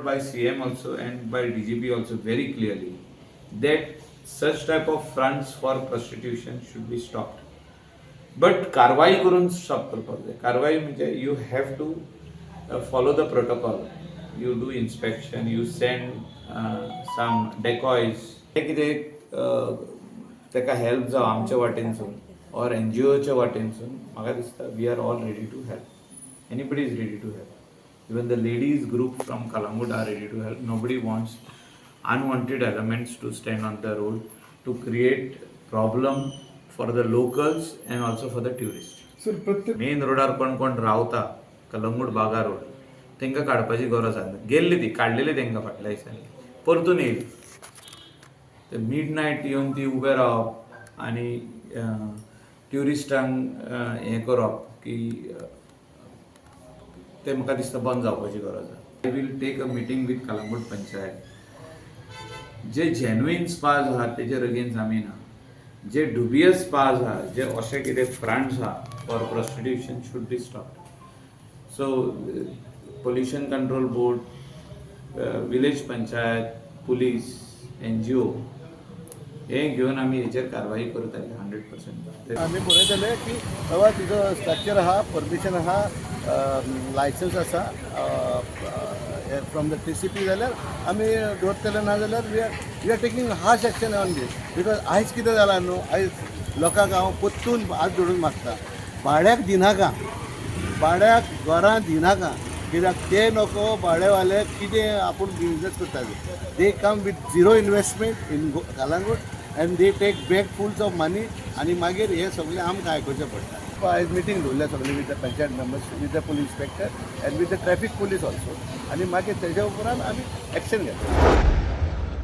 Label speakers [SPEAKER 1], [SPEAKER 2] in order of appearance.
[SPEAKER 1] By CM also and by DGP also very clearly that such type of fronts for prostitution should be stopped. But कारवाई करून stop करपाक जाय. कारवाई म्हणजे you have to follow the protocol, you do inspection, you send some decoys. ते कितें ताका help जावं आमच्या वाटेनसून ऑर एनजीओच्या वाटेनसून, म्हाका दिसता we are all ready to help. Anybody is ready to help. Even the ladies group from Calangute are ready to help. Nobody wants unwanted elements to stand on the road to create problem for the locals and also for the tourists.
[SPEAKER 2] Sir, प्रत्येक
[SPEAKER 1] main रोडार कोण कोण रावता, Calangute Baga road, तांकां काडपाची गरज आसा. गेल्ली ती, काडलेली तांकां फाटल्या दिसांनी, परतून येयली. ते मिड नायट येवन ती उबे रावप आनी ट्युरिस्टांक हें करप की ते म्हाका दिसता बंद जावपाची गरज आसा. I will take a meeting with Calangute panchayat. J genuine spas आहात तेजेर अगेन्स्ट आमी ना. जे डुबियस स्पाज आहा, जे अशे कितें फ्रंट्स आहा for prostitution should be stop. So Pollution Control Board, village panchayat, police, NGO हे घेवन आमी हेचेर कारवाई करतले 100%.
[SPEAKER 3] आमी पळयतले की बाबा तुजो स्ट्रक्चर आहा, परमिशन आहा, लायसन्स आसा फ्रॉम the TCP जाल्यार आमी दवरतले, ना जाल्यार we are taking harsh action on this, because आयज कितें जालां न्हू, आयज लोकांक हांव परतून हात जोडून मागता, भाड्याक दिनाका, भाड्याक घरां दिनाका. कित्याक ते नको भाडेवाले कितें आपूण बिजनेस करता. They come with zero investment in Calangute and they take bag fulls of money आनी मागीर हें सगळें आमकां आयकुचें पडटा. आयज मिटींग दवरल्या सगळी with the panchayat members, with the police inspector and with the traffic police also आनी मागीर तेज्या उपरांत आमी एक्शन घेतले.